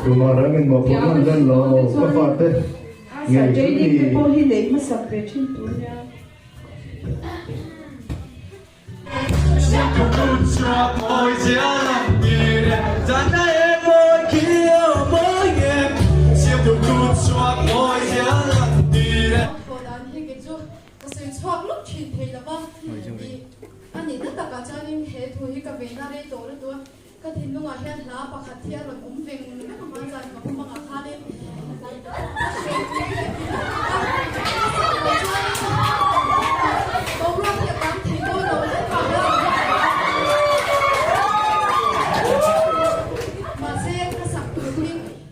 Tumah rangin mawhphurhna an hlen lo, ka fate ngei chu ni. Ka sawi chhuak lawk thin thei lo va, i a nihna takah chuanin he thu hi ka veina rei tawh lutuk a, ka thinlungah hian hla pakhat hi a rawn awm veng vek a, hmanzan ka mumangah khanin ka hre tui leh ti lutuk a, ka sawi loh chuanin boruak hi a kang thei dawn lo vek a, mahse ka sak tur hi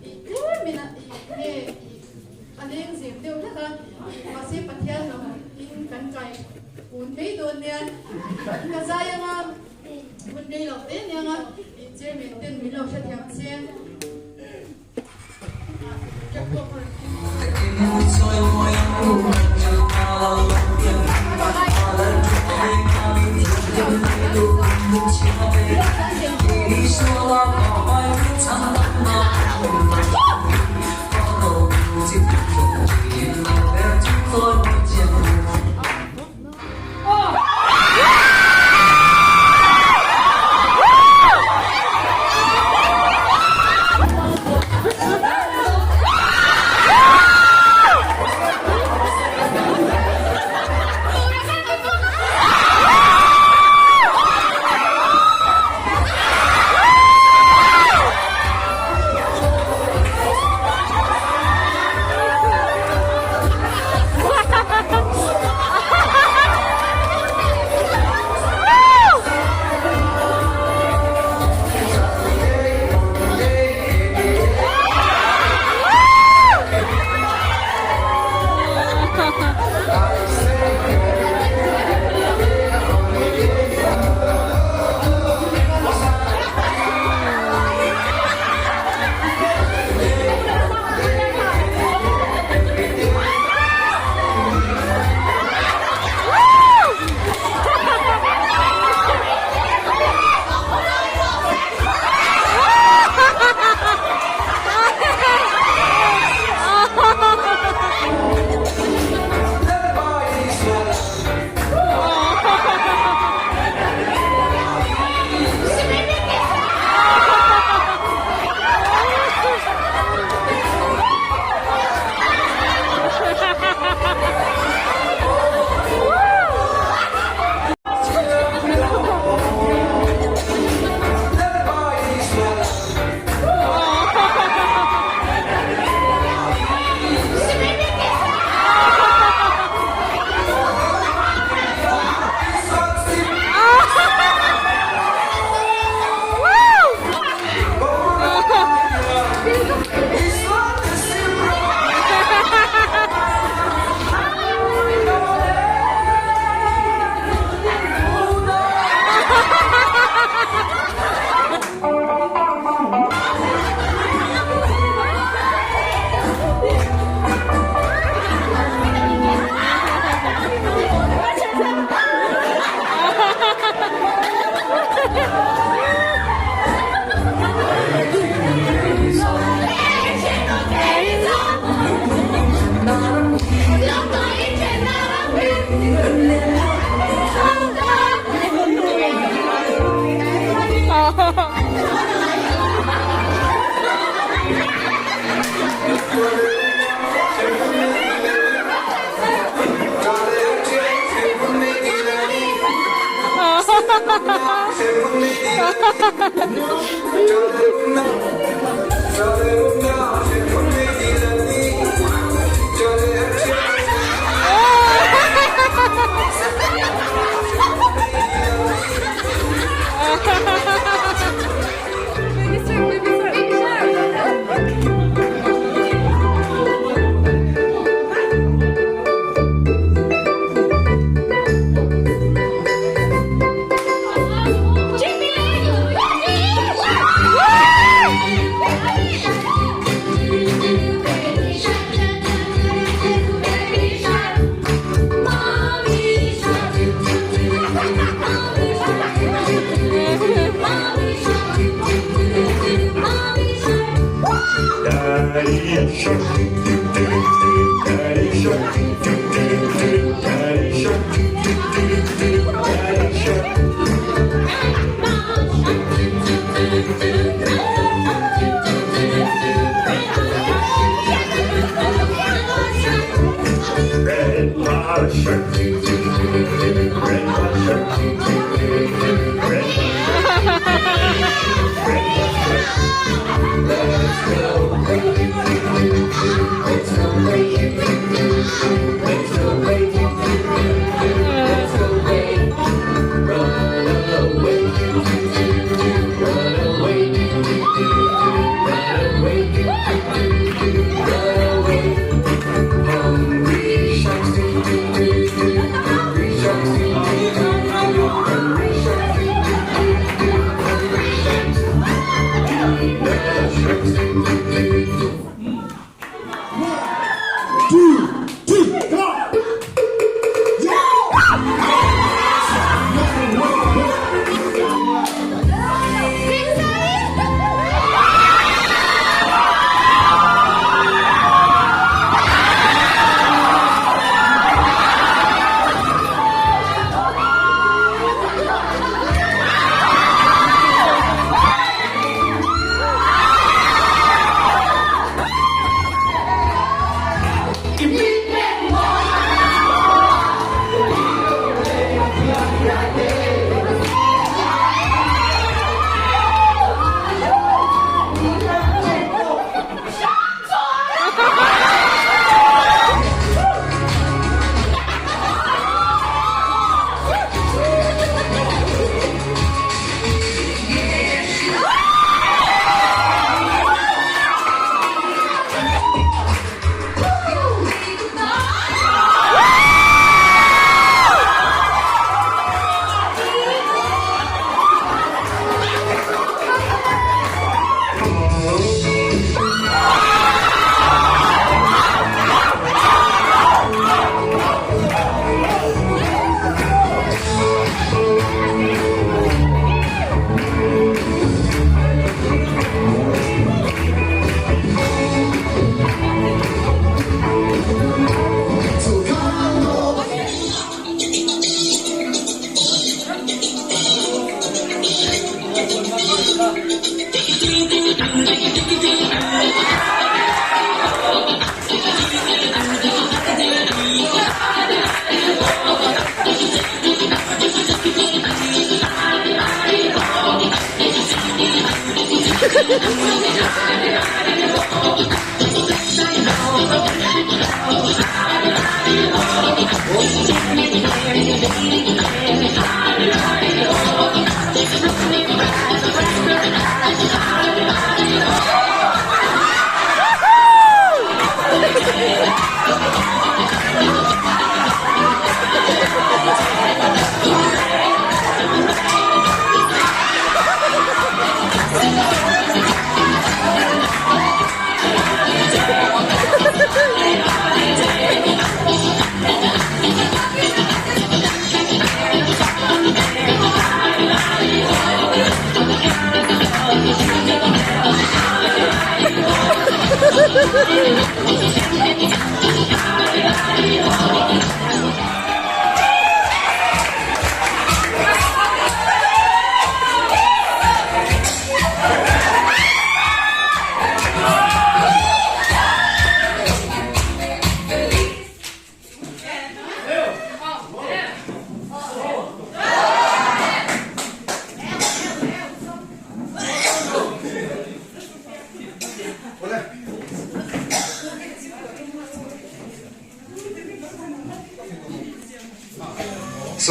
i tlemin a i nge i A leng zem deuh hlek a, mahse Pathian lam in kan kai kun mai dawn nia. Ka zai anga hun rei lo te nia nga chairman ten min lo hrethiam che.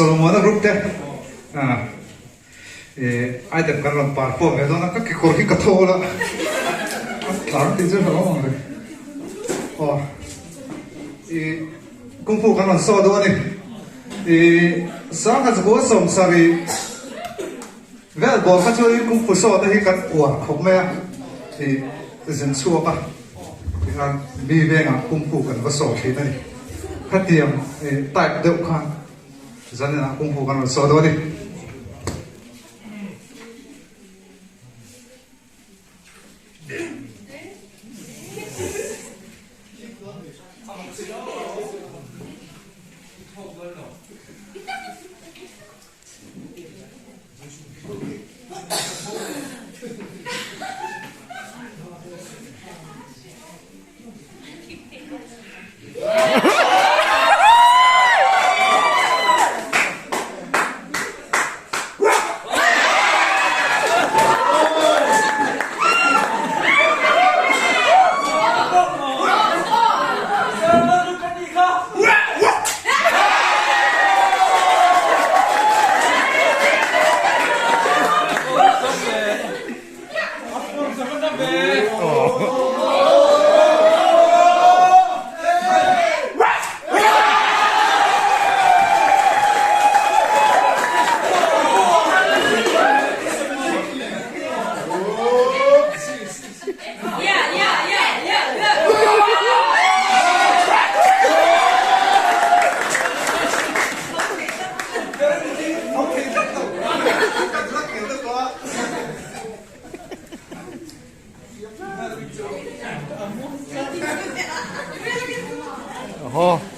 Solomona group te item kan rawn perform ve dawn a, ka kekawr hi ka thawl a, a tlang tih chu hlauhawm ang reng. Aw i kung fu kan rawn saw dawn a ni. I sangha zakua sawmsarih vel bawr kha chuanin kung fu saw te hi kan uar khawp mai a, i zin chhuak a, tikhan mi vengah kung fu kan va saw thin a ni. Khatiang type deuh khan zaninah kung fu kan rawn saw dawn a ni. Aw.